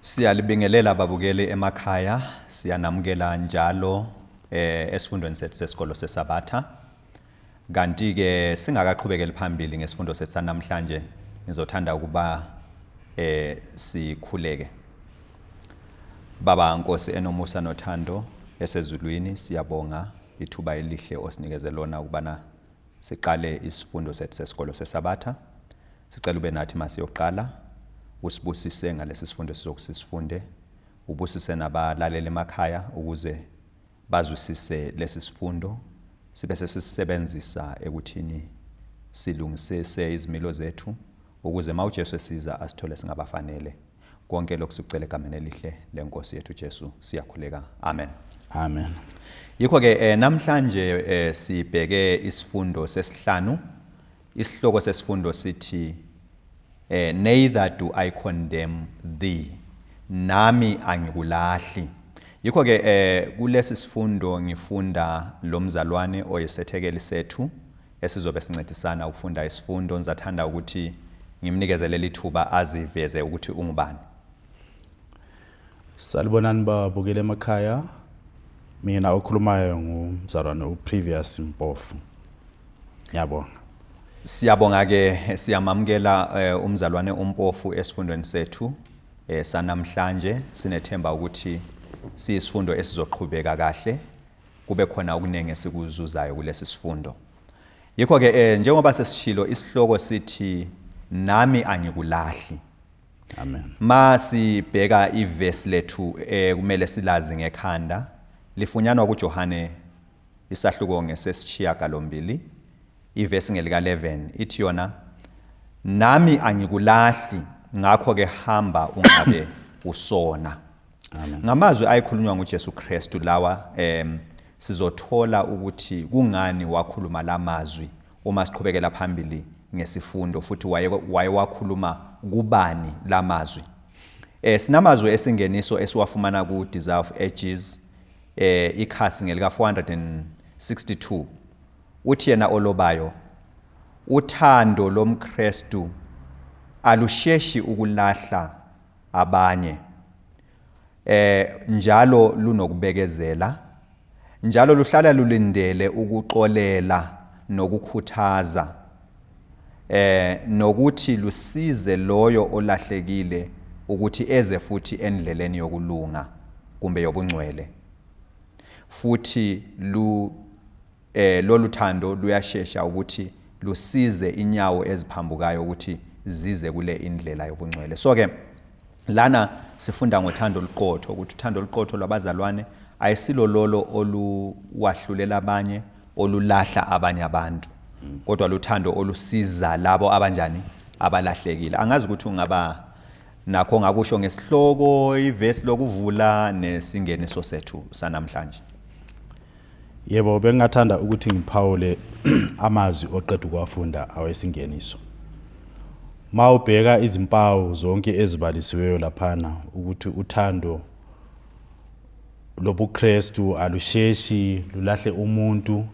Siyalibingelela babukeli emakhaya, siyanamukela njalo esifundweni sethu sesikolo seSabatha. Kanti ke singakaqhubekeli phambili ngesifundo sethu sanamhlanje, ngizothanda ukuba sikhuleke. Baba Nkosi enomusa nothando esezulwini, siyabonga ithuba elihle osinikeze lona ukubana siqale isifundo sethu sesikolo seSabatha. Sicela ube nathi masiyoqala, usibusise ngalesi sifundo sizokusifunde, ubusise nabalaleli emakhaya ukuze bazwisise lesi sifundo, sibe sesisebenzisa ekuthini silungisise izimilo zethu ukuze uma uJesu esiza asithole singabafanele. Konke lokhu sikucela egameni elihle lenkosi yethu Jesu, siyakhuleka. Amen. Amen. Yikho ke namhlanje sibheke isifundo sesihlanu. Isihloko sesifundo sithi "Neither do I condemn thee." Nami angikulahli. Yikho ke kulesi sifundo ngifunda lo mzalwane oyisethekeli sethu esizobe sincedisana ukufunda isifundo. Ngizathanda ukuthi ngimnikeze leli thuba aziveze ukuthi ungubani. Salibonani babukele emakhaya. Mina okhulumayo ngumzalwane uPrevious Mpofu. Ngiyabonga. Siyabonga ke, siyamamukela umzalwane uMpofu esifundweni sethu sanamhlanje. Sinethemba ukuthi siyisifundo esizoqhubeka kahle, kube khona okuningi esikuzuzayo kulesi sifundo. Yikho ke njengoba sesishilo, isihloko sithi "Nami angikulahli." Amen. Masibheka ivesi lethu kumele silazi ngekhanda, lifunyanwa kuJohane isahluko ngesesishiyagalombili, ivesi ngelika 11. Ithi yona, "Nami angikulahli, ngakho ke hamba ungabe usona." Amen. Ngamazwi ayikhulunywa nguJesu Kristu lawa. Sizothola ukuthi kungani wakhuluma lamazwi uma siqhubekela phambili ngesifundo, futhi waye wakhuluma kubani lamazwi. Sinamazwi esingeniso esiwafumana ku Desire of Ages, ikhasi ngelika 462. Uthi yena olobayo, "Uthando lomKristu alusheshi ukulahla abanye, njalo lunokubekezela, njalo luhlala lulindele ukuxolela nokukhuthaza, nokuthi lusize loyo olahlekile ukuthi eze futhi endleleni yokulunga kumbe yobungcwele. Futhi lu lolu thando luyashesha ukuthi lusize inyawo eziphambukayo ukuthi zize kule indlela yobungcwele." So ke lana sifunda ngothando oluqotho, ukuthi uthando oluqotho lwabazalwane ayisilo lolo oluwahlulela abanye, olulahla abanye abantu, kodwa luthando olusiza labo abanjani, abalahlekile. Angazi ukuthi ungaba nakho ngakusho ngesihloko, ivesi lokuvula nesingeniso sethu sanamhlanje. Yebo, bengingathanda ukuthi ngiphawule amazwi oqeda ukuwafunda awesingeniso. Mawubheka izimpawu zonke ezibalisiweyo laphana ukuthi uthando lobuKristu alusheshi lulahle umuntu,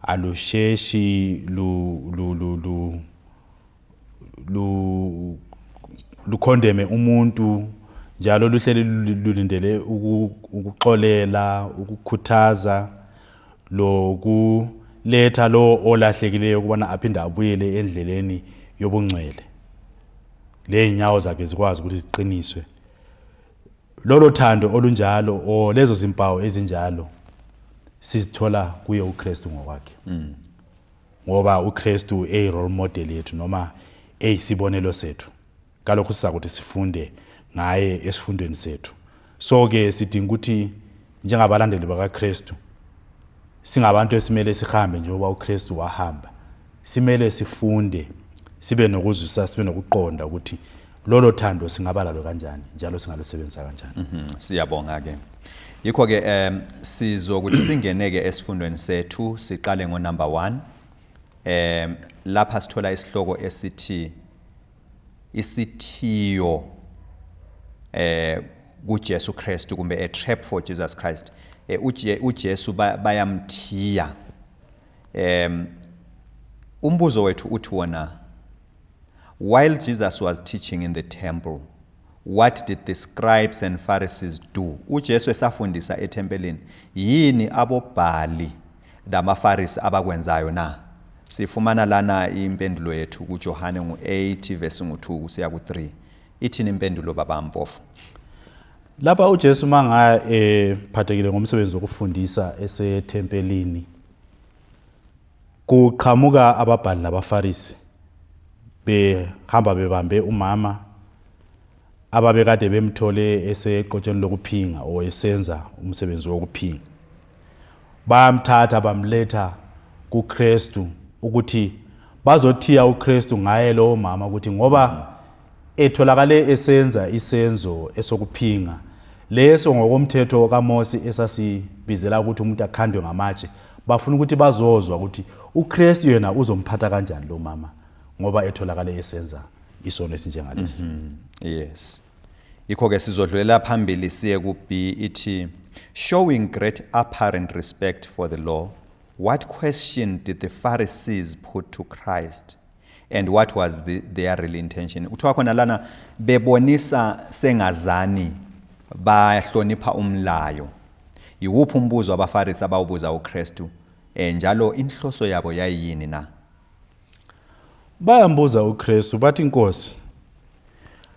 alusheshi lu lu lu lu lu lukhondeme umuntu, njalo luhleli lulindele ukuxolela, ukukhuthaza lokuletha lo olahlekileyo ukubana aphinde abuyele endleleni yobungcwele, le inyawo zakhe zikwazi ukuthi ziqiniswe. Lolo thando olunjalo o lezo zimpawu ezinjalo sizithola kuye uKristu ngokwakhe, ngoba uKristu eyi role model yethu noma eyisibonelo sethu. Kalokhu siza ukuthi sifunde ngaye esifundweni sethu. So ke sidinga ukuthi njengabalandeli bakaKristu singabantu esimele sihambe njengoba uKristu wahamba. Simele sifunde, sibe nokuzwisisa, sibe nokuqonda ukuthi lolo thando singaba lalo kanjani njalo singalusebenzisa kanjani. Siyabonga ke. Yikho ke sizokuthi singene ke esifundweni sethu, siqale ngo number 1. Lapha sithola isihloko esithi "Isithiyo kuJesu Kristu" kumbe "A trap for Jesus Christ". UJesu bayamthiya. Umbuzo wethu uthi wona, "While Jesus was teaching in the temple, What did the scribes and Pharisees do? UJesu esafundisa ethempelini, yini abobhali lamaFarisi abakwenzayo na? Sifumana lana impendulo yethu kuJohane ngu-8 verse ngu-2 kusiya ku-3. Ithini impendulo baba Mpofu? Lapha uJesu mangaya ephathekile ngomsebenzi wokufundisa esethempelini kuqhamuka ababhali nabaFarisi behamba bebambe umama ababekade bemthole eseqotsheni lokuphinga o esenza umsebenzi wokuphinga. Bayamthatha bamletha kuKristu ukuthi bazothiya uKristu ngaye lowo mama ukuthi ngoba etholakale esenza isenzo esokuphinga leso ngokomthetho kaMose esasibizela ukuthi umuntu akhandwe ngamatshe, bafuna ukuthi bazozwa ukuthi uKristu yena uzomphatha kanjani lo mama ngoba etholakale esenza isono esinjengalesi. Yes. Yikho-ke sizodlulela phambili siye ku-B ithi, showing great apparent respect for the law, what question did the Pharisees put to Christ and what was their real intention? Kuthiwa khona lana bebonisa sengazani bahlonipha umlayo. Yiwuphi umbuzo abaFarisi abawubuza uKristu njalo inhloso yabo yayiyini na? Bayambuza uKristu bathi, Nkosi,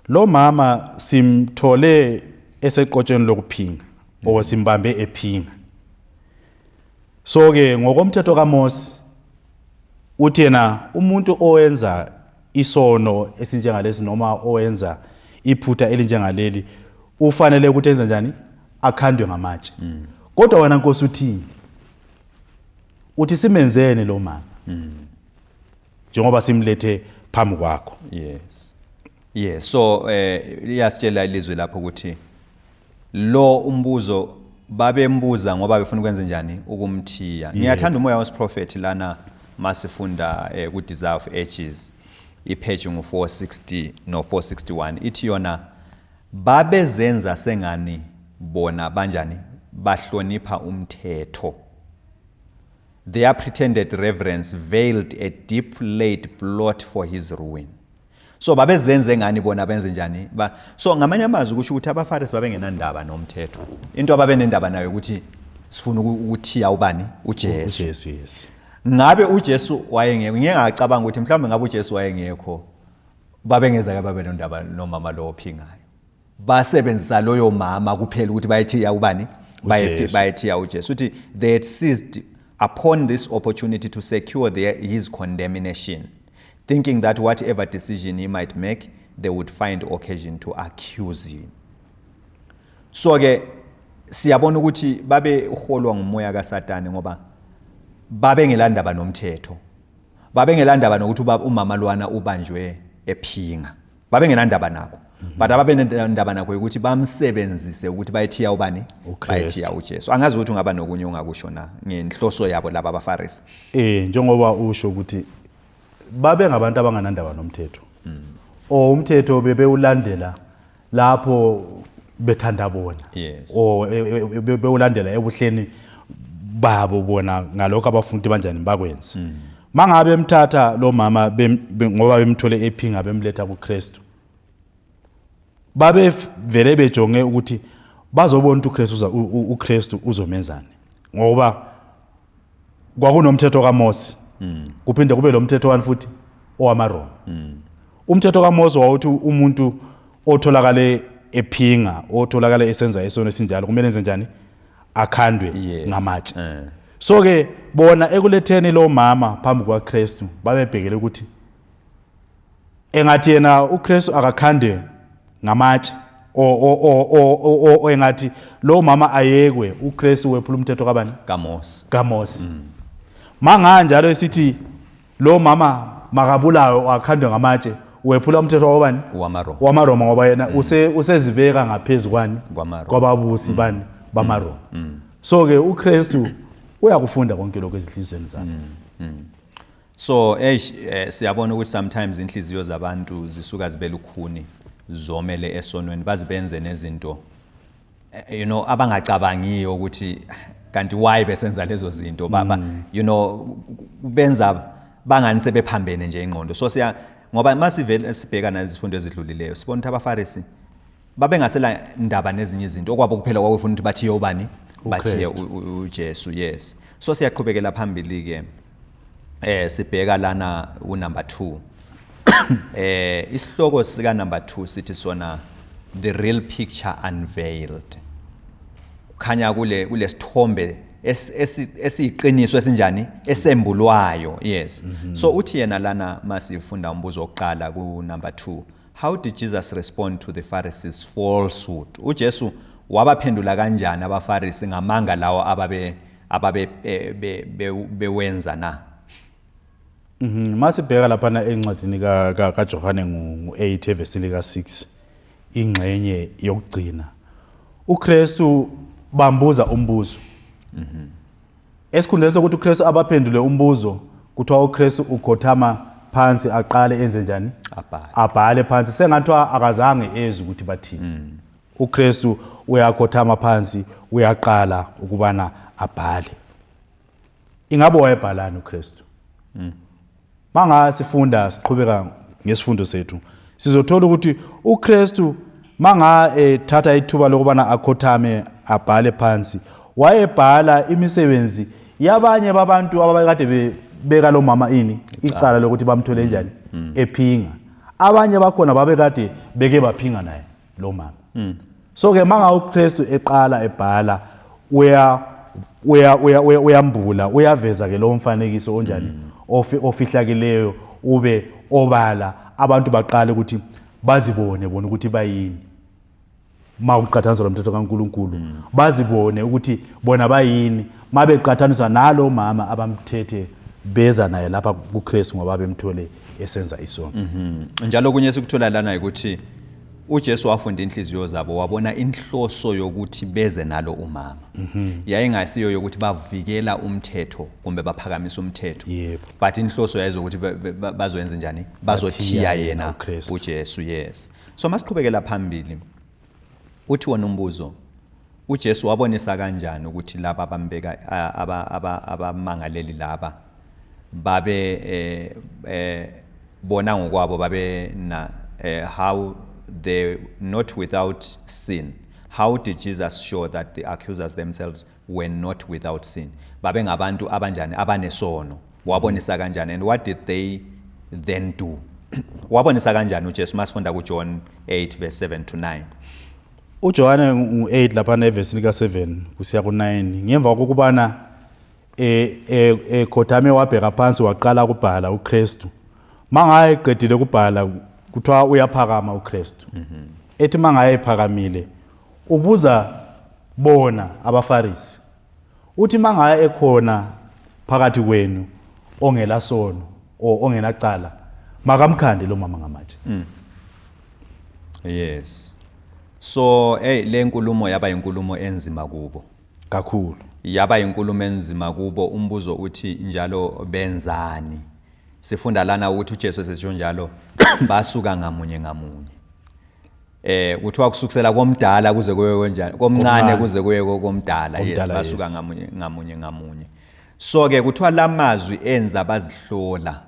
lo mama simthole eseqotsheni lokuphinga o simbambe ephinga. So ke ngokomthetho kaMose uthi yena umuntu owenza isono esinjengalesi noma owenza iphutha elinjengaleli ufanele ukuthi enze njani? Akhandwe ngamatshe. Kodwa wena Nkosi uthini? Uthi simenzeni lo mama njengoba simlethe phambi kwakho? Yes. Yes, so liyasitshela ilizwi lapho ukuthi lo umbuzo babembuza ngoba befuna ukwenza njani? Ukumthiya. Ngiyathanda umoya wesiprofethi lana masifunda ku Desire of Ages ipage ngu 460 no 461, ithi yona babezenza sengani bona banjani bahlonipha umthetho. Their pretended reverence veiled a deep laid plot for his ruin. So babezenze engani bona benze njani so ngamanye amazwi kusho ukuthi abaFarisi babengenandaba nomthetho. Into ababenendaba nayo ukuthi sifuna ukuthiya ubani? UJesu. uJesu, yes. Ngabe uJesu wayengekho, ngeke ngacabanga ukuthi mhlawumbe ngabe uJesu wayengekho babengezake babe nondaba nomama lo ophingayo. Basebenzisa loyo mama kuphela ukuthi bayethiya ubani? uJesu. Bayethiya uJesu. Uthi they had seized upon this opportunity to secure his condemnation, thinking that whatever decision he might make, they would find occasion to accuse him. So ke siyabona ukuthi babe uholwa ngumoya kaSatane ngoba babengelandaba nomthetho, babengelandaba nokuthi umama lwana ubanjwe ephinga, babengenandaba nakho, but ababenendaba nakho ukuthi bamsebenzise ukuthi bayethiya ubani? uKristu. Bayethiya uJesu. Angazi ukuthi ungaba nokunye ongakusho na ngenhloso yabo laba abaFarisi. Njengoba usho ukuthi babe ngabantu abanganandaba nomthetho o umthetho bebewulandela lapho bethanda bona o bewulandela ebuhleni babo bona ngalokho abafuna ukuthi banjani bakwenze. Mangabe emthatha lo mama ngoba bemthole ephinga bemletha kuKristu, babe vele bejonge ukuthi bazobona ukuthi uKristu uzomenzani, ngoba kwakunomthetho kaMose, kuphinde kube lo mthetho wani futhi owamaRoma. Umthetho kaMose wawuthi umuntu otholakale ephinga, otholakale esenza isono esinjalo, kumele enze njani? Akhandwe ngamatshe. So ke bona ekuletheni lo mama phambi kwaKristu babebhekele ukuthi engathi yena uKristu akakhande ngamatshe o engathi lo mama ayekwe, uKristu wephula umthetho kabani? KaMose. KaMose. Manganjalo esithi lo mama makabulawe akhandwe ngamatshe, wephula umthetho wabani? WamaRoma. WamaRoma, ngoba yena usezibeka ngaphezulu kwani? KwamaRoma. Kwababusi bani? BamaRoma. So ke uKristu uyakufunda konke lokho ezinhlizweni zakhe. So eish, siyabona ukuthi sometimes inhliziyo zabantu zisuka zibe lukhuni, zomele esonweni, bazibenze nezinto abangacabangiyo ukuthi kanti why besenza lezo zinto, baba kubenza bangani sebephambene nje ingqondo. So siya ngoba masivele sibheka nezifundo ezidlulileyo sibona ukuthi abaFarisi Babengasela ndaba nezinye izinto, okwabo kuphela kwakufuna ukuthi bathiye ubani? Bathiye uKristu. uJesu, yes. So siyaqhubekela phambili ke, sibheka lana unumber 2. Isihloko sika number 2 sithi sona the real picture unveiled. Kukhanya kulesithombe esiyiqiniso esinjani esembulwayo, yes. So uthi yena lana masifunda umbuzo wokuqala ku number 2, how did Jesus respond to the Pharisees falsehood? uJesu wabaphendula kanjani abaFarisi ngamanga lawo ababe bewenza na? Masibheka laphana encwadini kaJohane ngu-8 evesini lika-6, ingxenye yokugcina, uKristu bambuza umbuzo. Esikhundleni sokuthi uKristu abaphendule umbuzo, kuthiwa uKristu ukhothama phansi aqale enze njani? Abhale. Abhale phansi, sengathiwa akazange ezwe ukuthi bathini. uKristu uyakhothama phansi, uyaqala ukubana abhale. Ingabe wayebhalani uKristu? Manga sifunda siqhubeka ngesifundo sethu, sizothola ukuthi uKristu manga ethatha ithuba lokubana akhothame abhale phansi, wayebhala imisebenzi yabanye babantu ababekade bebeka lo mama ini icala lokuthi bamthole njani ephinga. Abanye bakhona babekade beke baphinga naye lo mama. So ke manga uKristu eqala ebhala, uya uya uya uyambula, uyaveza ke lo mfanekiso onjani ofihlakileyo ube obala, abantu baqale ukuthi bazibone bona ukuthi bayini makuqhathaniswa nomthetho kaNkuluNkulu, bazibone ukuthi bona bayini mabeqhathaniswa nalo mama abamthethe beza naye lapha kuKristu ngoba bemthole esenza isono. Njalo kunye sikuthola lana ukuthi uJesu wafunda inhliziyo zabo, wabona inhloso yokuthi beze nalo umama. Yayingasiyo yokuthi bavikela umthetho kumbe baphakamisa umthetho. But inhloso yayizokuthi bazoyenza njani? Bazothiya yena uKristu. uJesu, yes. So masiqhubekela phambili. Uthi wona umbuzo, uJesu wabonisa kanjani ukuthi laba abambeka abamangaleli laba babe bona ngokwabo babe na how they not without sin? How did Jesus show that the accusers themselves were not without sin? Babe ngabantu abanjani abanesono? Wabonisa kanjani? And what did they then do? Wabonisa kanjani uJesu? Masifunda kuJohn 8 verse 7 to 9. uJohane ngu-8 laphana evesini ka-7 kusiya ku-9, ngemva kokubana ekhothame wabheka phansi waqala ukubhala uKristu. Mangaye eqedile ukubhala, kuthiwa uyaphakama uKristu. Ethi mangaye ephakamile, ubuza bona abaFarisi, uthi mangaye ekhona phakathi kwenu ongelasono o ongenacala, makamkhande lo mama ngamatshe. Yes. So hey, le nkulumo yaba inkulumo enzima kubo. Kakhulu. Yaba inkulumo enzima kubo. Umbuzo uthi njalo benzani? Sifunda lana ukuthi uJesu esesho njalo basuka ngamunye ngamunye. Kuthiwa kusukisela komdala kuze kuye kanjani? Komncane Komncane. kuze kuye komdala. Yes, Komdala, basuka yes. ngamunye ngamunye ngamunye. So ke kuthiwa lamazwi enza bazihlola,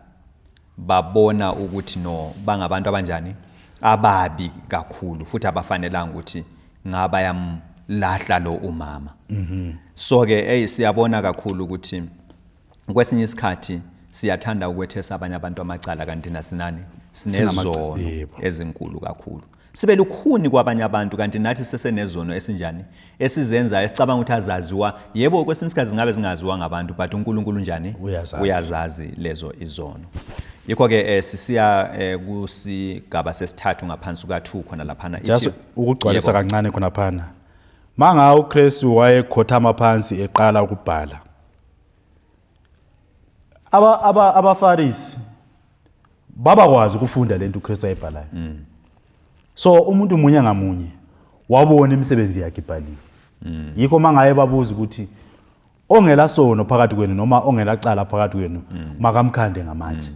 babona ukuthi no, bangabantu abanjani? Ababi kakhulu, futhi abafanelanga ukuthi ngaba yamlahla lo umama. So ke hey, siyabona kakhulu ukuthi kwesinye isikhathi siyathanda ukwethesa abanye abantu amacala, kanti nasinani sinezono ezinkulu kakhulu. Sibe lukhuni kwabanye abantu, kanti nathi sesenezono esinjani esizenzayo, esicabanga ukuthi azaziwa. Yebo, kwesinye isikhathi zingabe zingaziwa ngabantu, but uNkulunkulu njani? Uyazazi. Uyazazi lezo izono. Yikho ke sisiya kusigaba sesithathu ngaphansi kuka-2 khona laphana. Ithi- Just ukugcwalisa Yebo. kancane khonaphana, manga uKristu wayekhothama phansi eqala ukubhala, abaFarisi babakwazi ukufunda lento uKristu ayibhalayo. So umuntu munye ngamunye wabona imisebenzi yakhe ibhaliwe. Yikho mangaye babuza ukuthi ongelasono phakathi kwenu noma ongelacala phakathi kwenu makamkhande ngamatshe.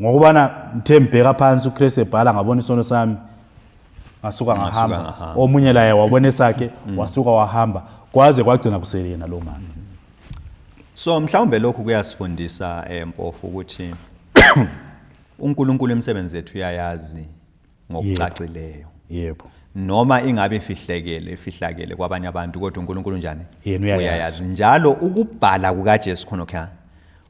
Ngokubana ngithe mbheka phansi uKristu ebhala, ngabona isono sami, ngasuka Ngasuka ngahamba. ngahamba. Omunye laye wabona esakhe, wasuka wahamba, kwaze kwagcina kusele yena lo mama. So mhlawumbe lokhu kuyasifundisa Mpofu ukuthi uNkulunkulu imisebenzi yethu uyayazi ngokucacileyo. Noma ingabe ifihlekele ifihlakele kwabanye abantu, kodwa uNkulunkulu njani? Yena uyayazi. Njalo ukubhala kukaJesu khonokha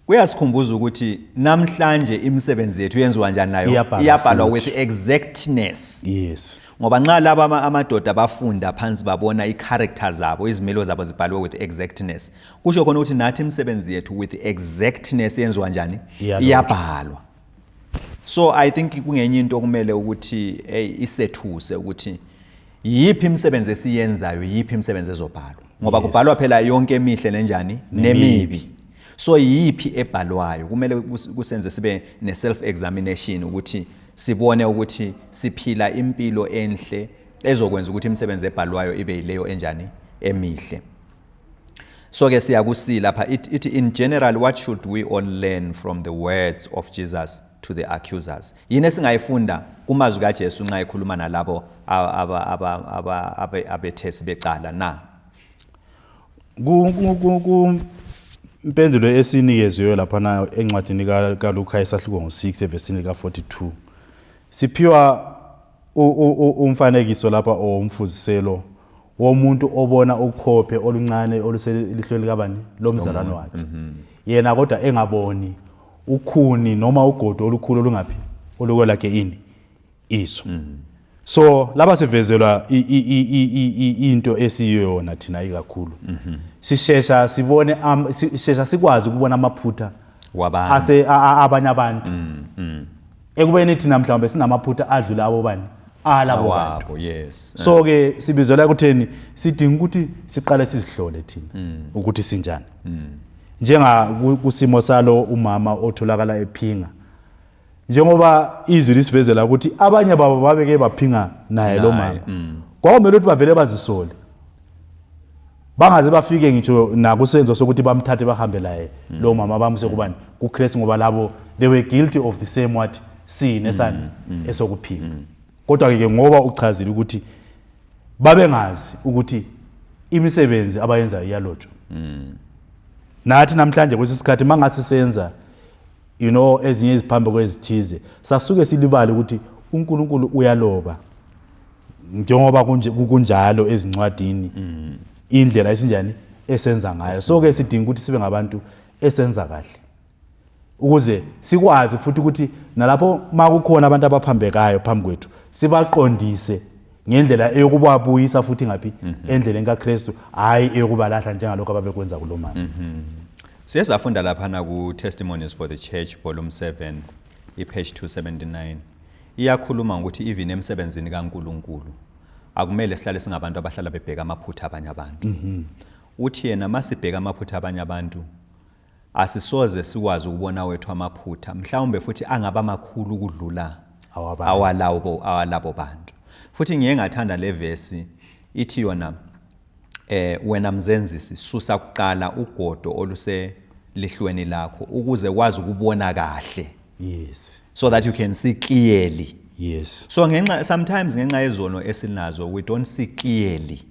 kuyasikhumbuza ukuthi namhlanje imisebenzi yethu yenziwa njani nayo, iyabhalwa with exactness. Yes. Ngoba nxa laba amadoda bafunda phansi babona i-character zabo, izimilo zabo zibhalwe with exactness, kusho khona ukuthi nathi imisebenzi yethu with exactness yenziwa njani? Iyabhalwa. So I think kungenye into okumele ukuthi hey isethuse ukuthi yiphi imisebenzi esiyenzayo, yiphi imisebenzi ezobhalwa, ngoba kubhalwa phela yonke emihle nenjani nemibi. So yiphi ebhalwayo? Kumele kusenze sibe ne self examination ukuthi sibone ukuthi siphila impilo enhle ezokwenza ukuthi imisebenzi ebhalwayo ibe yileyo enjani, emihle. So ke siya ku-C lapha, ithi in general what should we all learn from the words of Jesus to the accusers? Yini esingayifunda kumazwi kaJesu nxa ekhuluma nalabo abethesi becala na? Impendulo esinikezwe laphana encwadini kaLuka isahluko ngo-6 evesini lika-42, siphiwa umfanekiso lapha or umfuziselo womuntu obona ukhophe oluncane oluselihlweni likabani, lomzalwane wakhe, yena kodwa engaboni ukhuni noma ugodo olukhulu olungaphi, olukwelakhe ini iso. So laba sivezelwa into esiyona thina ikakhulu, sishesha sibone, sishesha sikwazi ukubona amaphutha ase abanye abantu, ekubeni thina mhlawumbe sinamaphutha adlula abo bani, alabo bantu. Yes. So ke sibizela kutheni, sidinga ukuthi siqale sizihlole thina ukuthi sinjani, njenga kusimo salo umama otholakala ephinga, njengoba izwi lisivezela ukuthi abanye babo babeke baphinga naye lo mama, kwakumele ukuthi bavele bazisole, bangaze bafike ngitsho nakusenzo sokuthi bamthathe bahambe laye lo mama bamuse kubani, kuKristu, ngoba labo they were guilty of the same what sin esani, esokuphinga. Kodwa ke ngoba uchazile ukuthi babengazi ukuthi imisebenzi abayenzayo iyalotshwa, nathi namhlanje kwesisikhathi mangase senza ezinye iziphambeko ezithize, sasuke silibale ukuthi uNkulunkulu uyaloba, njengoba kunjalo ezincwadini, indlela esinjani esenza ngayo. So ke sidinga ukuthi sibe ngabantu esenza kahle, ukuze sikwazi futhi ukuthi nalapho makukhona abantu abaphambekayo phambi kwethu, sibaqondise ngendlela eyokubabuyisa futhi ngaphi, endleleni kaKristu, hayi eyokubalahla njengalokho ababekwenza kulo mama. Siye safunda laphana ku-Testimonies for the Church volume 7 i-page 279, iyakhuluma ngokuthi even emsebenzini kaNkulunkulu akumele sihlale singabantu abahlala bebheka amaphutha abanye abantu. Uthi yena masibheka amaphutha abanye abantu, asisoze sikwazi ukubona wethu amaphutha, mhlawumbe futhi angaba makhulu ukudlula awalabo bantu. Futhi ngiye ngathanda le vesi, ithi yona wena mzenzisi, susa kuqala ugodo oluselihlweni lakho ukuze wazi ukubona kahle. So that you can see clearly. So ngenxa sometimes ngenxa yezono esinazo, we don't see clearly.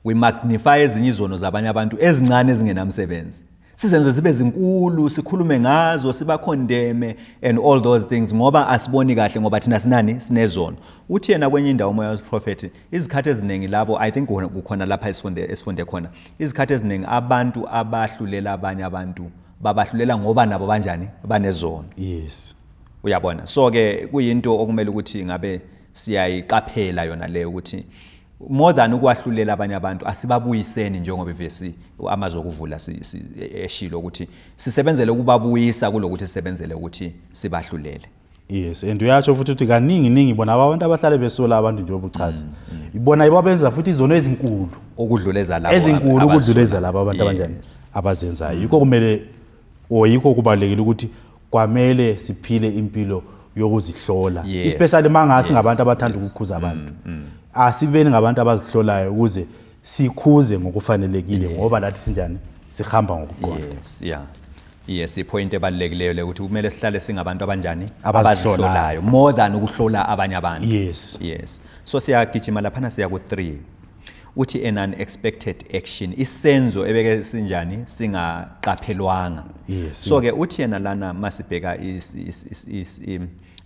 We magnify ezinye izono zabanye abantu ezincane ezingenamsebenzi, sizenze zibe zinkulu, sikhulume ngazo, sibakhondeme and all those things, ngoba asiboni kahle, ngoba thina sinani, sinezono. Uthi yena kwenye indawo umoya wesiprofethi, izikhathi eziningi labo, I think kukhona lapha esifunde khona, izikhathi eziningi abantu abahlulela abanye abantu babahlulela ngoba nabo banjani, banezono. Uyabona? So ke kuyinto okumele ukuthi ngabe siyayiqaphela yona leyo, ukuthi more than ukwahlulela abanye abantu, asibabuyiseni, njengoba ivesi amazwi okuvula eshilo ukuthi sisebenzele ukubabuyisa kulokuthi sisebenzele ukuthi sibahlulele. Yes, and uyasho futhi ukuthi kaningi ningi bona abantu abahlale besola abantu, njengoba uchaza, ibona ibabenza futhi izono ezinkulu ukudlula ezalabo ezinkulu ukudlula ezalabo abantu abanjani, abazenzayo. Yikho kumele or yikho kubalekile ukuthi kwamele siphile impilo yokuzihlola, especially mangasi ngabantu abathanda ukukhuza abantu. Asibeni ngabantu abazihlolayo ukuze sikhuze ngokufanelekile, ngoba lathi sinjani, sihamba ngokuqonda. Yes, yeah. Yes, ipoint ebalulekileyo le, ukuthi kumele sihlale singabantu abanjani, abazihlolayo, abazihlolayo more than ukuhlola abanye abantu. Yes. Yes. So siyagijima laphana, siya ku-3. Uthi an unexpected action, isenzo ebeke sinjani, singaqaphelwanga. So ke uthi yena lana masibheka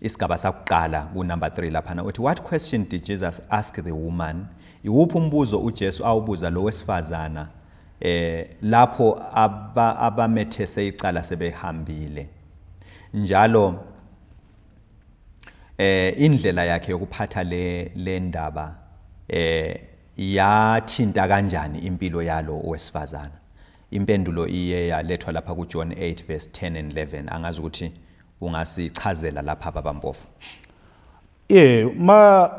Isigaba sakuqala ku number 3 laphana uthi, what question did Jesus ask the woman? Iwuphi umbuzo uJesu awubuza lo wesifazana lapho abamethese icala sebehambile? Njalo indlela yakhe yokuphatha le ndaba yathinta kanjani impilo yalo owesifazana? Impendulo iye yalethwa lapha kuJohn 8 verse 10 and 11. Angazi ukuthi ungasichazela lapha, baba Mpofu. Yeah, ma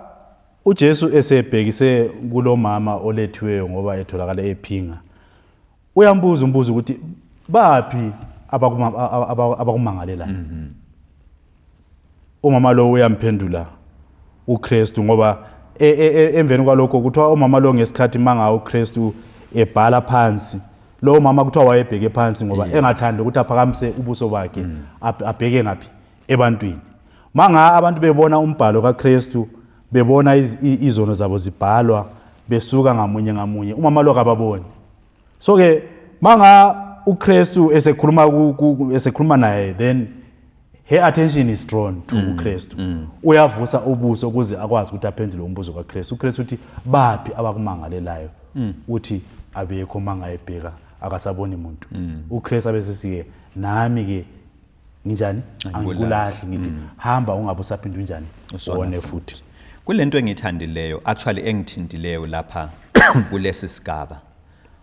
uJesu esebhekise kulomama olethiweyo ngoba etholakala ephinga, uyambuza umbuzo ukuthi baphi abakumangalelayo. Umama lo uyamphendula uKristu, ngoba emveni kwalokho kuthiwa umama lo ngesikhathi manga uKristu ebhala phansi, lo mama kuthiwa wayebheke phansi ngoba engathandi ukuthi aphakamise ubuso bakhe abheke ngaphi ebantwini. Manga abantu bebona umbhalo kaKristu, bebona izono zabo zibhalwa, besuka ngamunye ngamunye, umama lo akababoni. So ke manga uKristu esekhuluma naye, then her attention is drawn to uKristu. Uyavusa ubuso ukuze akwazi ukuthi aphendule umbuzo kaKristu. uKristu uthi, baphi abakumangalelayo? Uthi abekho. Mangayebheka akasaboni umuntu. uKristu abesisiye, nami ke nginjani? Angikulahli. Ngithi hamba, ungabe usaphinda unjani? Usona. Wone futhi. Kulento engithandileyo, actually engithintileyo lapha kulesi sigaba,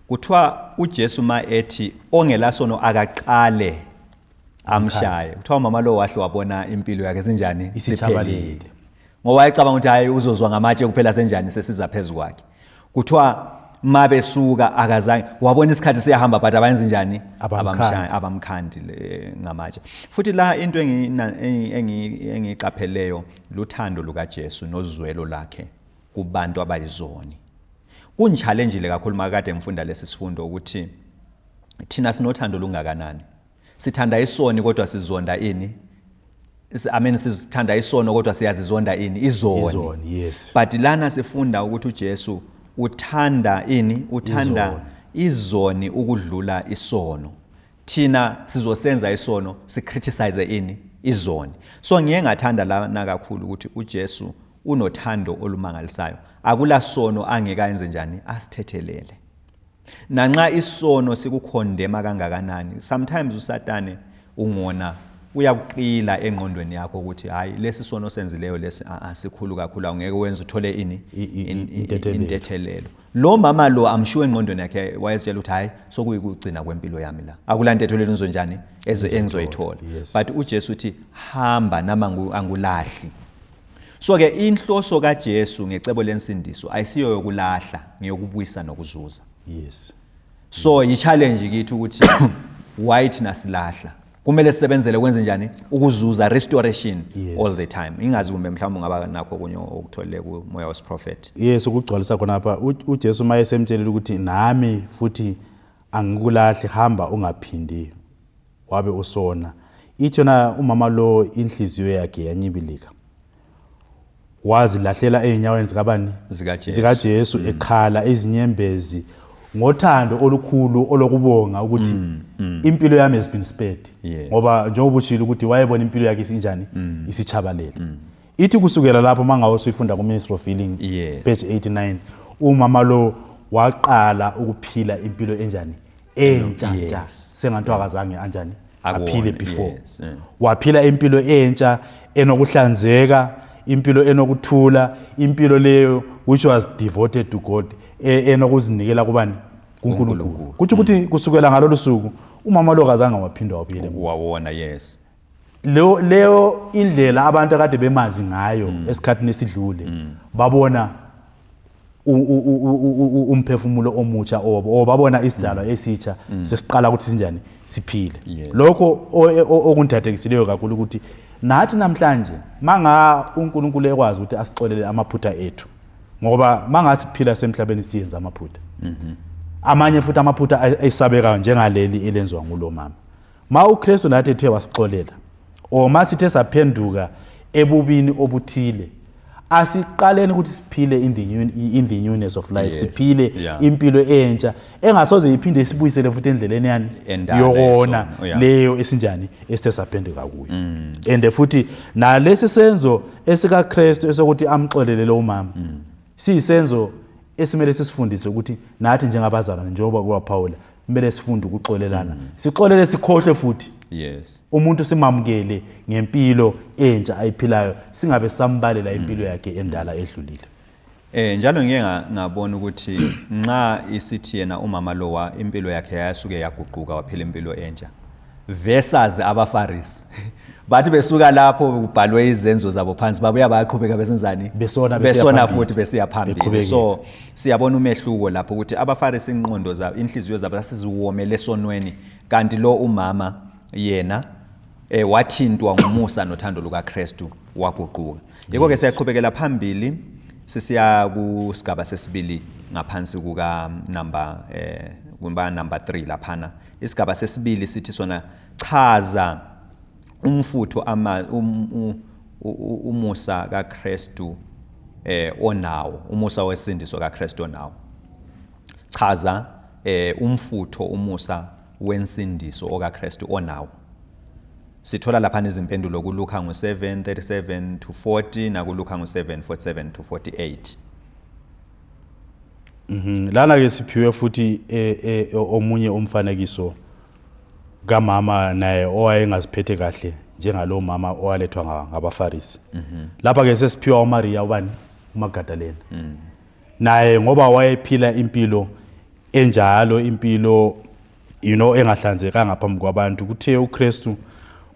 kuthiwa uJesu ma ethi ongelasono akaqale amshaye, kuthiwa umama lo wahle wabona impilo yakhe sinjani? Isitshabalele. Siphelile. Ngoba wayecabanga ukuthi hayi, uzozwa ngamatshe kuphela, senjani, sesiza phezu kwakhe. Kuthiwa ma besuka akazange wabona isikhathi siyahamba, but abayenzi njani? Abamkhandi. Abamshaya, abamkhandi ngamatshe. Futhi la into engiyiqapheleyo luthando lukaJesu nozwelo lakhe kubantu abayizoni. Kungi-challenge kakhulu makade ngifunda lesi sifundo ukuthi thina sinothando lungakanani. Sithanda isoni kodwa sizonda ini? I mean, sithanda isono kodwa siyazizonda ini? Izoni. Izoni, yes. But lana sifunda ukuthi uJesu uthanda ini? Uthanda izoni ukudlula isono. Thina sizosenza isono, sicriticize ini? Izoni. So ngiye ngathanda lana kakhulu ukuthi uJesu unothando olumangalisayo. Akula sono angeke ayenze njani? Asithethelele. Nanxa isono sikucondemna kangakanani, sometimes uSatane ungona uyakuqila engqondweni yakho ukuthi hayi, lesi sono senzileyo lesi asikhulu kakhulu, awungeke wenze uthole ini? Intethelelo. Intethelelo. Lo mama lo amshiwe engqondweni yakhe wayezitshela ukuthi hayi, sokuyikugcina kwempilo yami la, akula ntethelelo enizonjani engizoyithola. But uJesu uthi hamba, nama angulahli. So ke inhloso kaJesu ngecebo lensindiso ayisiyo yokulahla, ngiyokubuyisa nokuzuza. So yi-challenge kithi ukuthi why thina silahla? Kumele sisebenzele kwenze njani? Ukuzuza, restoration all the time. Ingazi kumbe mhlawumbe ungaba nakho okunye okutholile kumoya wesiprophet. Yes, ukugcwalisa khonapha, uJesu uma esemtshelile ukuthi nami futhi angikulahli, hamba ungaphindi wabe usona, ithona umama lo inhliziyo yakhe yanyibilika, wazilahlela ey'nyaweni zikabani? ZikaJesu. ZikaJesu, ekhala izinyembezi ngothando olukhulu olokubonga ukuthi impilo yami has been spared. Ngoba njengoba utshilo ukuthi wayebona impilo yakhe isinjani, isitshabalele. Ithi kusukela lapho, mangabe usuyifunda ku-Ministry of Healing, page 89, umama lo waqala ukuphila impilo enjani? Entsha ntsha. Sengathi akazange anjani? Akuwona, aphile before. Yes. Waphila impilo entsha enokuhlanzeka, impilo enokuthula, impilo leyo which was devoted to God, enokuzinikela kubani? KuNkulunkulu. KuNkulunkulu. Kutsho ukuthi kusukela ngalolu suku umama lo kazange waphinda wabuyele emuva. Wawona, yes. Leyo indlela abantu akade bemazi ngayo esikhathini esidlule, babona umphefumulo omutsha obo babona isidalwa esitsha sesiqala ukuthi sinjani, siphile. Lokho okungithathekisileyo kakhulu ukuthi nathi namhlanje manga uNkulunkulu ekwazi ukuthi asixolele amaphutha ethu, ngoba mangasiphila semhlabeni siyenza amaphutha, amanye futhi amaphutha esabekayo njengaleli elenziwa ngulo mama. Ma uKristu nathi ethe wasixolela, or ma sithe saphenduka ebubini obuthile, Asiqaleni ukuthi siphile in the newness of life. Siphile impilo entsha engasoze iphinde isibuyisele futhi endleleni yani Endala yokona yesono, yeah. leyo esinjani esithe saphenduka kuyo. And futhi nalesi senzo esikaKristu esokuthi amxolele lo mama siyisenzo esimele sisifundise ukuthi nathi njengabazalwane, njengoba kuwaphawula, kumele sifunde ukuxolelana, sixolele, sikhohlwe futhi umuntu simamukele ngempilo entsha ayiphilayo, singabe sambalela impilo yakhe endala edlulile. Njalo ngike ngabona ukuthi nxa isithi yena umama lowa impilo yakhe yayasuke yaguquka, waphila impilo entsha, versus abaFarisi, bathi besuka lapho kubhalwe izenzo zabo phansi, babuya bayaqhubeka besenzani? Besona, besiya besona phambili. Futhi besiya phambili. Beqhubekile. So siyabona umehluko lapho ukuthi abaFarisi inqondo zabo, inhliziyo zabo zasiziwomele esonweni, kanti lo umama yena wathintwa ngumusa nothando lukaKristu, waguquka. Yikho ke siyaqhubekela phambili sisiya kusigaba sesibili ngaphansi kuka number kumba number 3 laphana. Isigaba sesibili sithi sona chaza umfutho ama umusa kaKristu onawo, umusa wesindiso kaKristu onawo. Chaza umfutho, umusa wensindiso okaKristu onawo. Sithola lapha izimpendulo kuLuka ngo7:37 to 40 nakuLuka ngo7:47 to 48. Lana ke siphiwe futhi omunye umfanekiso kamama naye owayengaziphethe kahle njengalo mama owalethwa ngabaFarisi. Lapha ke sesiphiwa uMaria ubani, uMagadalena. Naye ngoba wayephila impilo enjalo, impilo engahlanzekanga phambi kwabantu, kuthe uKristu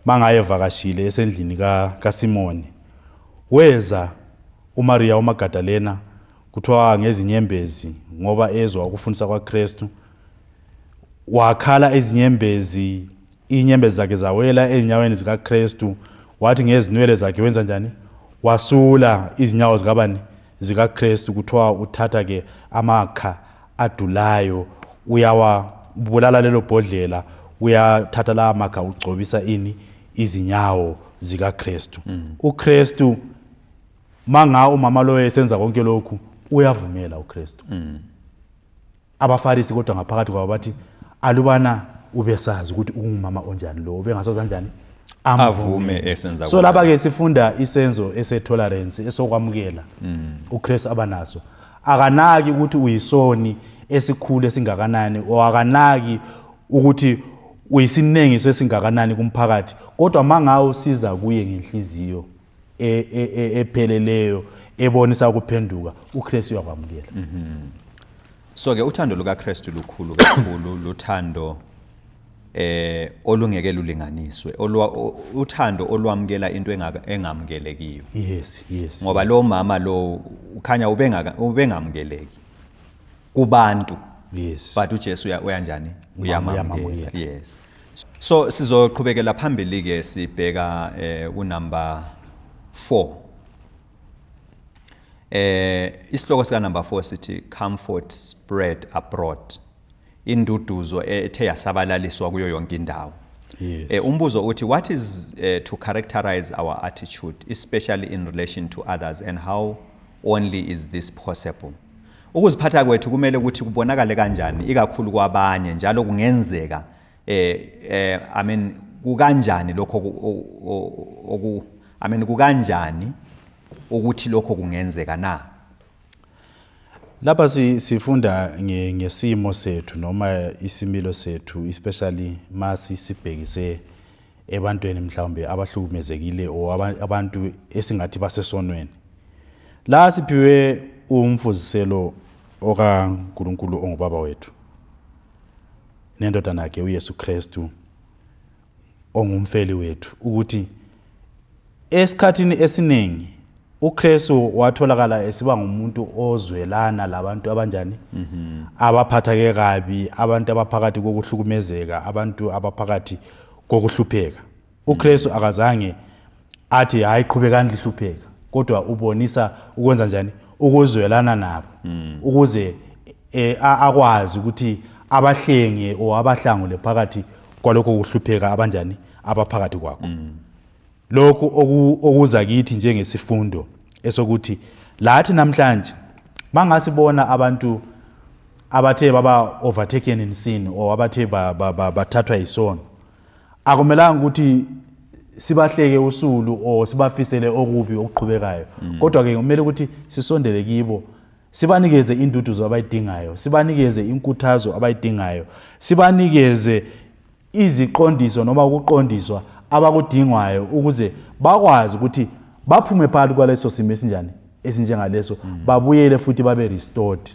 mangaye vakashile esendlini kaSimoni, weza uMaria uMagadalena, kuthiwa ngezinyembezi, ngoba ezwa ukufundisa kwaKristu, wakhala izinyembezi, inyembezi zakhe zawela ezinyaweni zikaKristu. Wathi ngezinwele zakhe wenza njani? Wasula izinyawo zikabani? ZikaKristu. Kuthiwa uthatha ke amakha adulayo, uyawabulala lelo bhodlela, uyathatha la makha, ugcobisa ini? Izinyawo zikaKristu. UKristu manga umama lo esenza konke lokhu, uyavumela uKristu. AbaFarisi kodwa ngaphakathi kwabo bathi, alubana ubesazi ukuthi ungumama onjani lo, ubengasoza njani avume esenza So lapha ke sifunda isenzo ese-tolerance, esokwamukela uKristu abanaso. Akanaki ukuthi uyisoni esikhulu esingakanani, o akanaki ukuthi uyisinengiso esingakanani kumphakathi, kodwa mangawe usiza kuye ngenhliziyo epheleleyo ebonisa ukuphenduka, uKristu uyakwamukela. So ke uthando lukaKristu lukhulu kakhulu, luthando olungeke lulinganiswe, uthando olwamukela into engamukelekiyo. Ngoba lo mama lo ukhanya ubengamukeleki kubantu. But uJesu uyanjani? Umama Uyamamukela. Uyamamukela. Yes. So sizoqhubekela phambili ke, sibheka ku number 4. Isihloko sika number 4 sithi comfort spread abroad. Induduzo ethe yasabalaliswa kuyo yonke indawo. Umbuzo uthi, what is to characterize our attitude, especially in relation to others, and how only is this possible? Ukuziphatha kwethu kumele ukuthi kubonakale kanjani ikakhulu kwabanye, njalo kungenzeka I mean, kukanjani lokho oku I mean, kukanjani ukuthi lokho kungenzeka na? Lapha sifunda ngesimo sethu noma isimilo sethu, especially masi sibhekise ebantwini mhlawumbe abahlukumezekile or abantu esingathi basesonweni. La siphiwe umfuziselo okaNkulunkulu ongubaba wethu nendodana yakhe uYesu Kristu ongumfeli wethu, ukuthi esikhathini esiningi uKristu watholakala esiba ngumuntu ozwelana labantu abanjani, abaphatheke kabi, abantu abaphakathi kokuhlukumezeka, abantu abaphakathi kokuhlupheka. UKristu akazange athi, "Hayi, qhubekani lihlupheka," kodwa ubonisa ukwenza njani? Ukuzwelana nabo, ukuze akwazi ukuthi abahlenge or abahlangule phakathi kwalokho kuhlupheka abanjani, abaphakathi kwakho. Lokhu okuza kithi njengesifundo. Esokuthi lathi namhlanje mangasibona abantu abathe baba overtaken in sin or abathe bathathwa isono, akumelanga ukuthi sibahleke usulu or sibafisele okubi okuqhubekayo. Kodwa ke kumele ukuthi sisondele kibo, sibanikeze induduzo abayidingayo, sibanikeze inkuthazo abayidingayo, sibanikeze iziqondiso noma ukuqondiswa abakudingwayo ukuze bakwazi ukuthi baphume phakathi kwaleso simo esinjani esinjengaleso. Babuyele futhi babe restored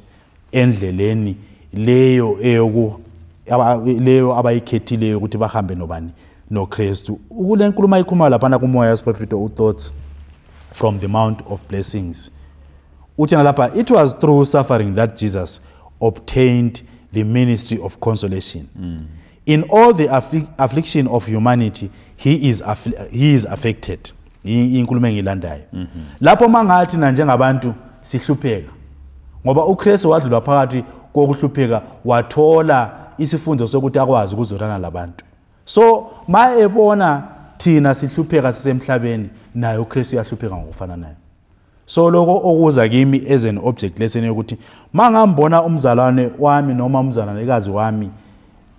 endleleni leyo eyoku leyo abayikhethileyo ukuthi bahambe nobani, noKristu. Kule nkulumo ayikhuluma laphana kumoya wesiprofeto uThoughts from the Mount of Blessings, uthi lapha, "It was through suffering that Jesus obtained the ministry of consolation. In all the affliction of humanity he is affected." Inkulumo engiyilandayo lapho, mangathi na njengabantu sihlupheka ngoba uKristu wadlula phakathi kokuhlupheka, wathola isifundo sokuthi akwazi ukuzolana labantu. So ma ebona thina sihlupheka sisemhlabeni, naye uKristu uyahlupheka ngokufana naye. So lokho okuza kimi as an object lesson yokuthi mangambona umzalwane wami noma umzalwanekazi wami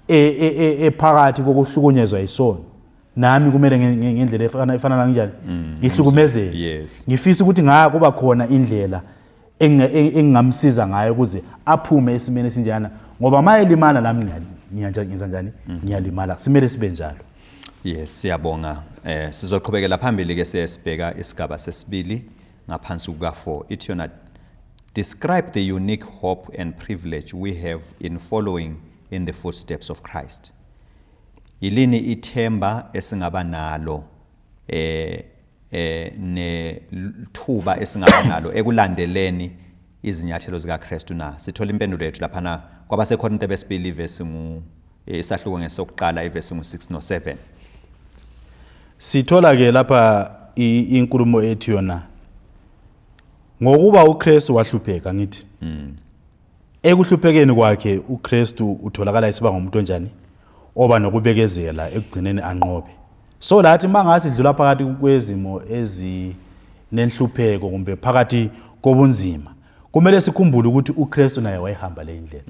ephakathi kokuhlukunyezwa isono, nami kumele ngendlela efana kanjani ngihlukumezeke. Ngifisa ukuthi ngaya kuba khona indlela engingamsiza ngayo ukuze aphume esimeni esinjana, ngoba uma elimala nami ngiyenza njani? Ngiyalimala. Simele sibe njalo. Yes, siyabonga. Sizoqhubekela phambili ke, siyasibheka isigaba sesibili ngaphansi kuka 4. Ithi yona, "Describe the unique hope and privilege we have in following in the footsteps of Christ." Yilini ithemba esingaba nalo nethuba esingaba nalo ekulandeleni izinyathelo zikaKristu na? Sithola impendulo yethu laphana kwabaseKorinte besibili, ivesi ngu isahluko ngesokuqala, ivesi ngu6 no7. Sithola ke lapha inkulumo ethi yona, ngokuba uKristu wahlupheka, ngithi ekuhluphekeni kwakhe uKristu utholakala esiba ngumuntu onjani, oba nokubekezela, ekugcineni anqobe. So lathi mangasi dlula phakathi kwezimo ezinenhlupheko kumbe phakathi kobunzima, kumele sikhumbule ukuthi uKristu naye wayehamba le indlela.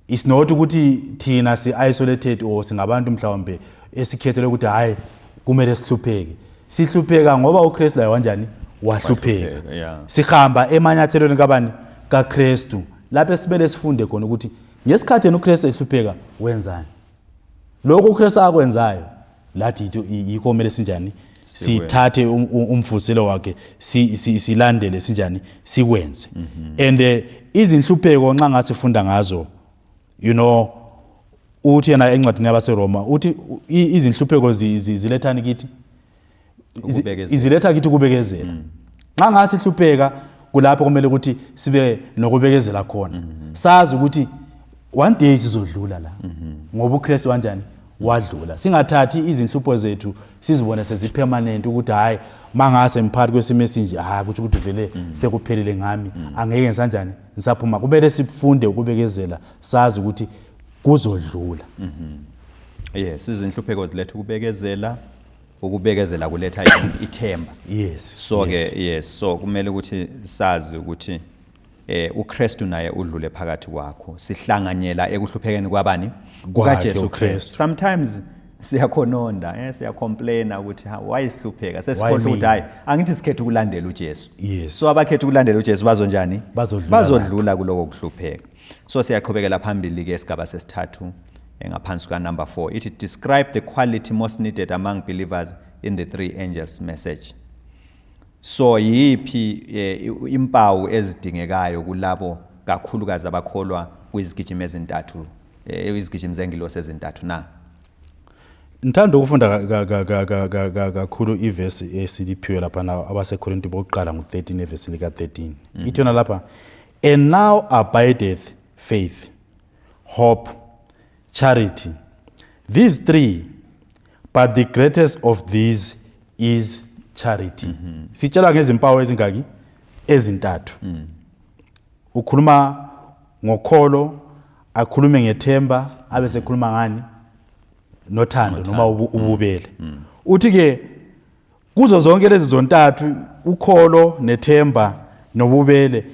It's not ukuthi thina si-isolated or singabantu mhlawumbe esikhethele ukuthi hhayi, kumele sihlupheke. Sihlupheka ngoba uKristu laye wanjani? Wahlupheka. Wahlupheka, yeah. Sihamba emanyathelweni kabani? KaKristu. Lapho esimele sifunde khona ukuthi ngesikhathi yena uKristu ehlupheka wenzani. Lokhu uKristu akwenzayo lathi yikho kumele sinjani? Sithathe umfuziselo wakhe, silandele, sinjani? Sikwenze. And izinhlupheko nxa ngasifunda ngazo, uthi yena encwadini yabaseRoma uthi izinhlupheko zilethani kithi? Ukubekezela. Iziletha kithi ukubekezela. Nxa ngasihlupheka, kulapho kumele ukuthi sibe nokubekezela khona, sazi ukuthi one day sizodlula la, ngoba uKristu kanjani? Wadlula. Singathathi izinhlupho zethu sizibone sezipermanent, ukuthi hayi, mangase ngiphakathi kwesimo esinje, hayi, kuthi ukuthi vele sekuphelile ngami, angeke ngisanjani ngisaphuma. Kumele sifunde ukubekezela, sazi ukuthi kuzodlula. Yes, izinhlupheko ziletha ukubekezela, ukubekezela kuletha ithemba. So ke yes, so kumele ukuthi sazi ukuthi uKristu naye udlule phakathi kwakho. Sihlanganyela ekuhluphekeni kwabani? Kwakhe. KukaJesu uKristu. Kristu. Sometimes siyakhononda, siyacomplaina ukuthi ha, why sihlupheka? Sesikhohlwa ukuthi mina? Hayi, angithi sikhethe ukulandela uJesu. So abakhetha ukulandela uJesu bazonjani? Bazodlula. Bazodlula kuloko kuhlupheka. So siyaqhubekela phambili ke, isigaba sesithathu ngaphansi ka number 4, ithi, "Describe the quality most needed among believers in the three angels' message." So yipi impawu ezidingekayo kulabo kakhulukazi abakholwa kwizigijimi ezintathu, izigijimi zengilosi ezintathu na? Ngithanda ukufunda kakhulu ivesi esiliphiwe lapha abaseKorinti bokuqala ngo-13, evesi lika-13. Ithi yona lapha, "And now abideth faith, hope, charity, these three, but the greatest of these is charity." Sitshelwa ngezimpawu ezingaki? Ezintathu. Ukhuluma ngokholo, akhulume ngethemba, abe sekhuluma ngani? Nothando noma ububele. Uthi ke Kuzo zonke lezi zontathu, ukholo nethemba nobubele,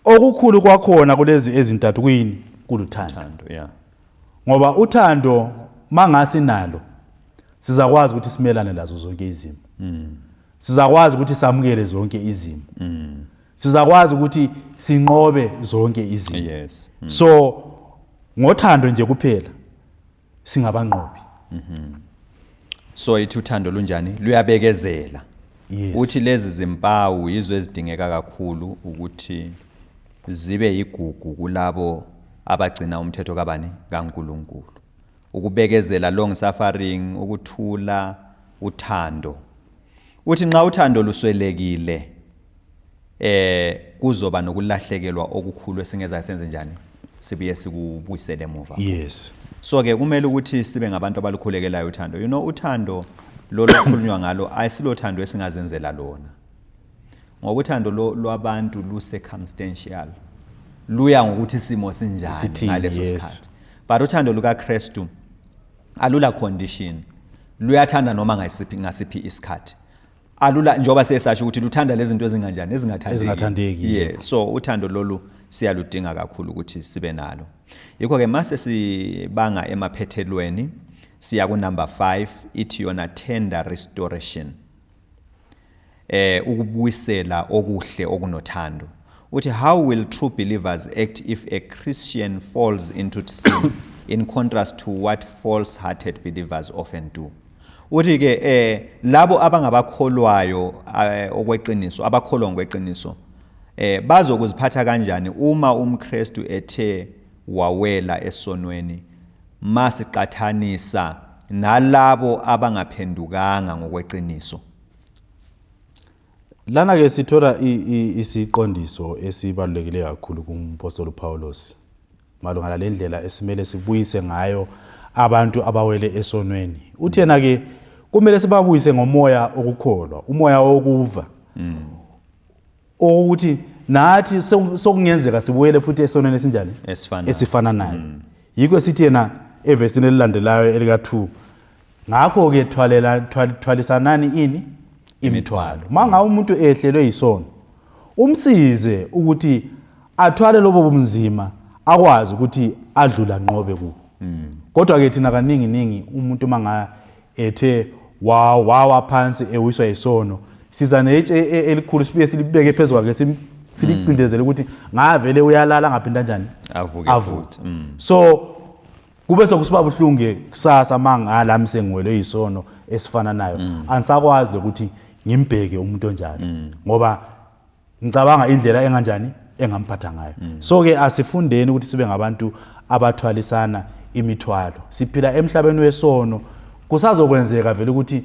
okukhulu kwakhona kulezi ezintathu kuyini? Kuluthando. Uthando, yeah. Ngoba uthando mangasinalo sizakwazi ukuthi simelane lazo zonke izimo. Sizakwazi ukuthi samukele zonke izimo. Sizakwazi ukuthi sinqobe zonke izimo. Yes. So ngothando nje kuphela singabanqobi. So ithi uthando lunjani? Luyabekezela. Yes. Uthi lezi zimpawu yizo ezidingeka kakhulu ukuthi zibe yigugu kulabo abagcina umthetho kabani? KaNkulunkulu. Ukubekezela, long suffering, ukuthula, uthando. Uthi nxa uthando luswelekile kuzoba nokulahlekelwa okukhulu esingeza senze njani? Sibuye sikubuyisele emuva. Yes. So ke kumele ukuthi sibe ngabantu abalukhulekelayo uthando. You know, uthando lolu okukhulunywa ngalo ayisilothando esingazenzela lona. Ngoba uthando lwabantu lu circumstantial. Luya ngokuthi isimo sinjani Sithini, ngaleso yes. sikhathi. But uthando lukaKristu alula condition. Luyathanda noma ngasiphi isikhathi. Alula, njengoba sesasho ukuthi luthanda lezi zinto ezinganjani, ezingathandeki. Ezingathandeki, Yeah. yebo. So uthando lolu siyaludinga kakhulu ukuthi sibe nalo. Yikho ke mase sibanga emaphethelweni siya ku number 5, ithi yona tender restoration. Ukubuyisela okuhle okunothando. Uthi how will true believers act if a Christian falls into sin in contrast to what false-hearted believers often do? Uthi ke labo abangabakholwayo okweqiniso, abakholwa ngokweqiniso, bazokuziphatha kanjani uma umKristu ethe wawela esonweni masiqathanisa nalabo abangaphendukanga ngokweqiniso? Lana ke sithola isiqondiso esibalulekile kakhulu kumpostoli uPaulos malungana lendlela esimele sibuyise ngayo abantu abawele esonweni. Uthi yena ke kumele sibabuyise ngomoya okukholwa, umoya wokuva. Ukuthi nathi sokungenzeka sibuyele futhi esonweni esinjani? Esifanayo. Esifana nayo. Yikho sithi yena evesini elilandelayo elika 2, ngakho ke thwalisanani ini? Imithwalo. Mangabe umuntu ehlelwe yisono, umsize ukuthi athwale lobo bumzima, akwazi ukuthi adlule anqobe kubo. Kodwa ke thina kaningi ningi umuntu manga ethe wawa phansi ewiswa yisono, siza netshe elikhulu sibuye silibeke phezu kwakhe, silicindezele ukuthi ngavele uyalala ngaphinda kanjani? Avuke Avuke. futhi. So kube sekusiba buhlungu ke kusasa mangalami sengiwelwe yisono esifana nayo. Angisakwazi lokuthi ngimbheke umuntu onjalo ngoba ngicabanga indlela enganjani engamphatha ngayo. So ke asifundeni ukuthi sibe ngabantu abathwalisana imithwalo. Siphila emhlabeni wesono, kusazokwenzeka vele ukuthi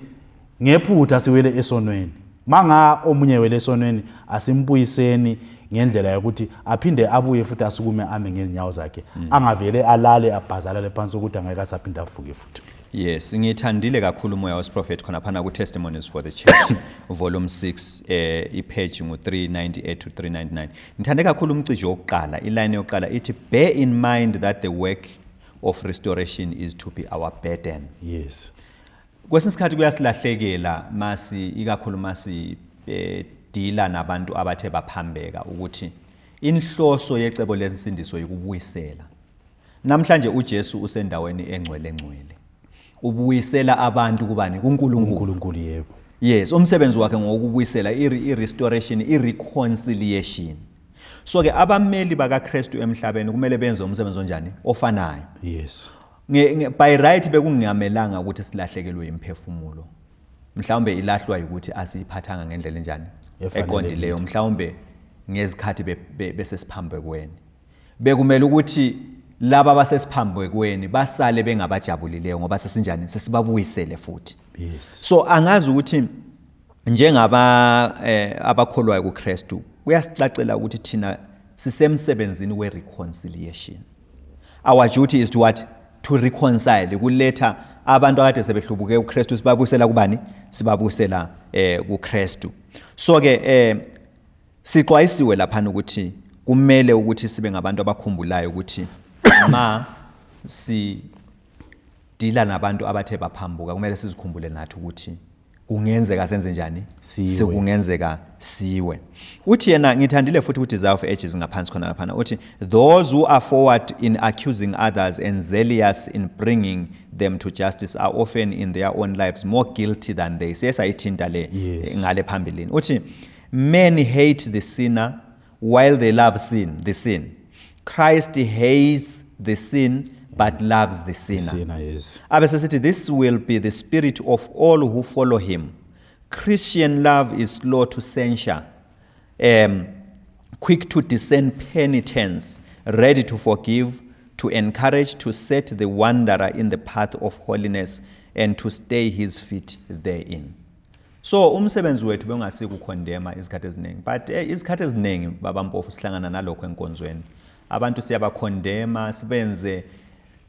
ngephutha siwele esonweni. Manga omunye wele esonweni, asimbuyiseni ngendlela yokuthi aphinde abuye futhi asukume ame ngezinyawo zakhe, angavele alale abhazalale phansi ukuthi angeke asaphinde avuke futhi. Yes, ngithandile kakhulu umoya wesiprofeti khona phana ku Testimonies for the Church volume 6, ipage ngu 398 to 399. Ngithande kakhulu umcijo wokuqala, iline yokuqala ithi bear in mind that the work of restoration is to be our burden. Yes. Kwesinye isikhathi kuyasilahlekela masi, ikakhulu masi deala nabantu abathe baphambeka, ukuthi inhloso yecebo lesindiso yikubuyisela. Namhlanje uJesu usendaweni engcwele engcwele. Ubuyisela abantu kubani? KuNkulunkulu. uNkulunkulu, yebo. Yes, umsebenzi wakhe ngokubuyisela, i-restoration, i-reconciliation. So ke abameli bakaKristu emhlabeni kumele benze umsebenzi onjani? Ofanayo. Yes. By right bekungamelanga ukuthi silahlekelwe imphefumulo. Mhlawumbe ilahlwa ukuthi asiyiphathanga ngendlela enjani? Efanelekile. Eqondileyo, mhlawumbe ngezikhathi besesiphambekweni. Bekumele ukuthi laba abasesiphambekweni basale bengabajabulileyo ngoba sesinjani? Sesibabuyisele futhi. Yes. So angazi ukuthi njengaba abakholwayo kuKristu kuyasicacela ukuthi thina sisemsebenzini we-reconciliation. Our duty is to what? To reconcile, kuletha abantu akade sebehlubuke kuKristu sibabuyisela kubani? Sibabuyisela kuKristu. So ke sixwayisiwe laphana ukuthi kumele ukuthi sibe ngabantu abakhumbulayo ukuthi ma si dila nabantu abathe baphambuka kumele sizikhumbule nathi ukuthi Kungenzeka senze njani? Siwe. Sekungenzeka siwe. Uthi yena, ngithandile futhi ukuthi Desire of Ages ngaphansi khona laphana, uthi those who are forward in accusing others and zealous in bringing them to justice are often in their own lives more guilty than they. Siye sayithinta le ngale phambilini. Uthi men hate the sinner while they love sin, the sin. Christ hates the sin but loves the sinner. Sinner, yes. Abesesithi this will be the spirit of all who follow him. Christian love is slow to censure, quick to discern penitence, ready to forgive, to encourage, to set the wanderer in the path of holiness and to stay his feet therein. So umsebenzi wethu bengasiki ukhondema izikhathi eziningi, but izikhathi eziningi baba Mpofu sihlangana nalokho enkonzweni. Abantu siyabakhondema sibenze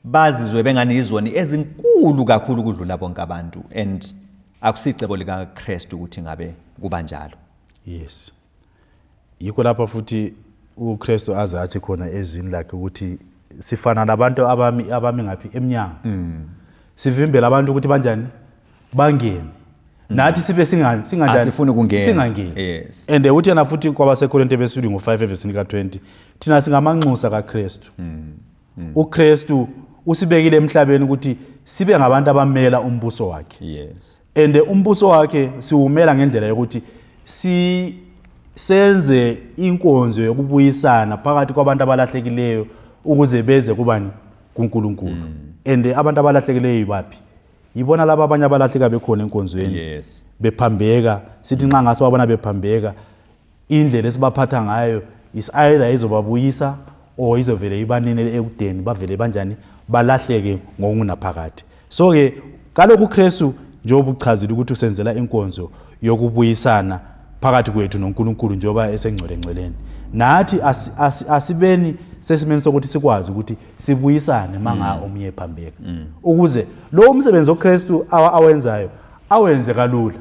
bazizwe bengani izoni ezinkulu kakhulu kudlula bonke abantu, and akusicebo likaKristu ukuthi ngabe kuba njalo. Yes. Yikho lapha futhi uKristu aze athi khona ezwini lakhe ukuthi sifana nabantu abami ngaphi emnyango. Sivimbela abantu ukuthi banjani? Bangene. Nathi sibe singanjani? Asifuni ukungena. Singangeni. Yes. And uthi yena futhi kwabaseKorinte besibili ngo-5 evesini ka-20, thina singamanxusa kaKristu. uKristu usibekile emhlabeni ukuthi sibe ngabantu abamela umbuso wakhe. Yes. And umbuso wakhe siwumela ngendlela yokuthi senze inkonzo yokubuyisana phakathi kwabantu abalahlekileyo ukuze beze kubani? kuNkulunkulu. And abantu abalahlekileyo yibaphi? Yibona laba abanye abalahleka bekhona enkonzweni. Yes. Bephambeka, sithi nxa ngasibabona bephambeka, indlela esibaphatha ngayo is either izobabuyisa or izovele ibanene ekudeni, bavele banjani? Balahleke ngokungunaphakade. So ke kalokhu uKristu njengoba uchazile ukuthi usenzela inkonzo yokubuyisana phakathi kwethu noNkulunkulu njengoba esengcwele ngcweleni, nathi asibeni sesimeni sokuthi sikwazi ukuthi sibuyisane manga omunye ephambeka, ukuze lo umsebenzi oKristu awenzayo awenze kalula.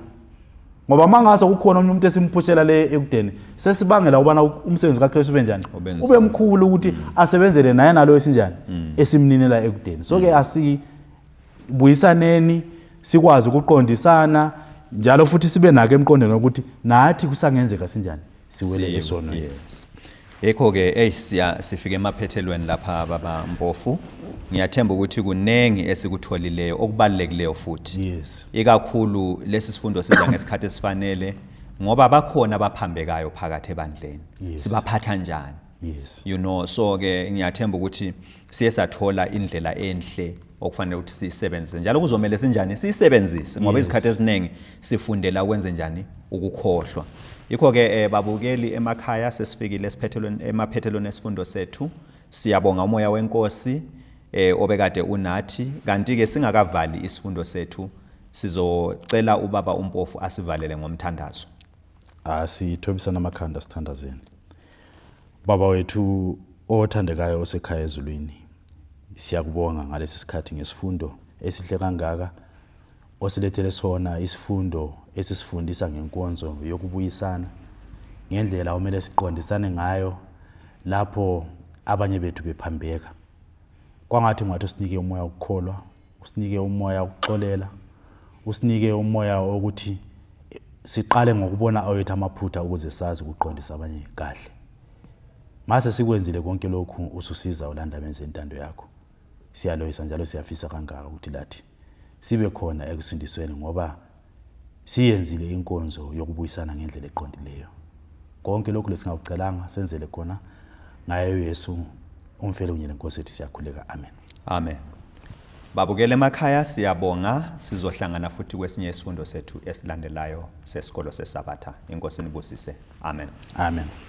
Ngoba mangase kukhona omunye umuntu esimphushela le ekudeni, sesibangela ukubana umsebenzi kaKristu ube njani? Ube nzima. Ube mkhulu ukuthi asebenzele naye nalo esinjani? Esimninela ekudeni. So ke asibuyisaneni, sikwazi ukuqondisana njalo futhi sibe nako emqondweni ukuthi nathi kusangenzeka sinjani? Siwele esonweni. Yes. Yikho ke hey sifike emaphethelweni lapha baba Mpofu. Ngiyathemba ukuthi kunengi esikutholileyo okubalulekileyo futhi. Yes. Ikakhulu lesi sifundo siza ngesikhathi esifanele ngoba bakhona abaphambekayo phakathi ebandleni. Yes. Sibaphatha njani? Yes. You know, so ke ngiyathemba ukuthi siye sathola indlela enhle okufanele ukuthi siyisebenzise, njalo kuzomele sinjani siyisebenzise ngoba izikhathi eziningi sifundela ukwenze njani ukukhohlwa. Yikho ke babukeli emakhaya, sesifikile esiphethelweni, emaphethelweni esifundo sethu. Siyabonga umoya wenkosi obekade unathi. Kanti ke singakavali isifundo sethu sizocela ubaba uMpofu asivalele ngomthandazo. Asithobisana amakhanda sithandazeni. Baba wethu othandekayo osekhaya ezulwini, siyakubonga ngalesi sikhathi ngesifundo esihle kangaka osilethele sona, isifundo esisifundisa ngenkonzo yokubuyisana, ngendlela omele siqondisane ngayo lapho abanye bethu bephambeka. Kwangathi ungathi usinike umoya wokukholwa, usinike umoya wokuxolela, usinike umoya wokuthi siqale ngokubona awethu amaphutha ukuze sazi ukuqondisa abanye kahle. Mase sikwenzile konke lokhu, ususiza ulanda benze intando yakho. Siyaloyisa njalo siyafisa kangaka ukuthi lathi sibe khona ekusindisweni, ngoba siyenzile inkonzo yokubuyisana ngendlela eqondileyo. Konke lokhu lesingakucelanga senzele khona ngaye uYesu umfeli kunye nenkosi yethu, siyakhuleka. Amen. Amen. Babukele emakhaya, siyabonga, sizohlangana futhi kwesinye isifundo sethu esilandelayo sesikolo seSabatha. Inkosi nibusise. Amen. Amen.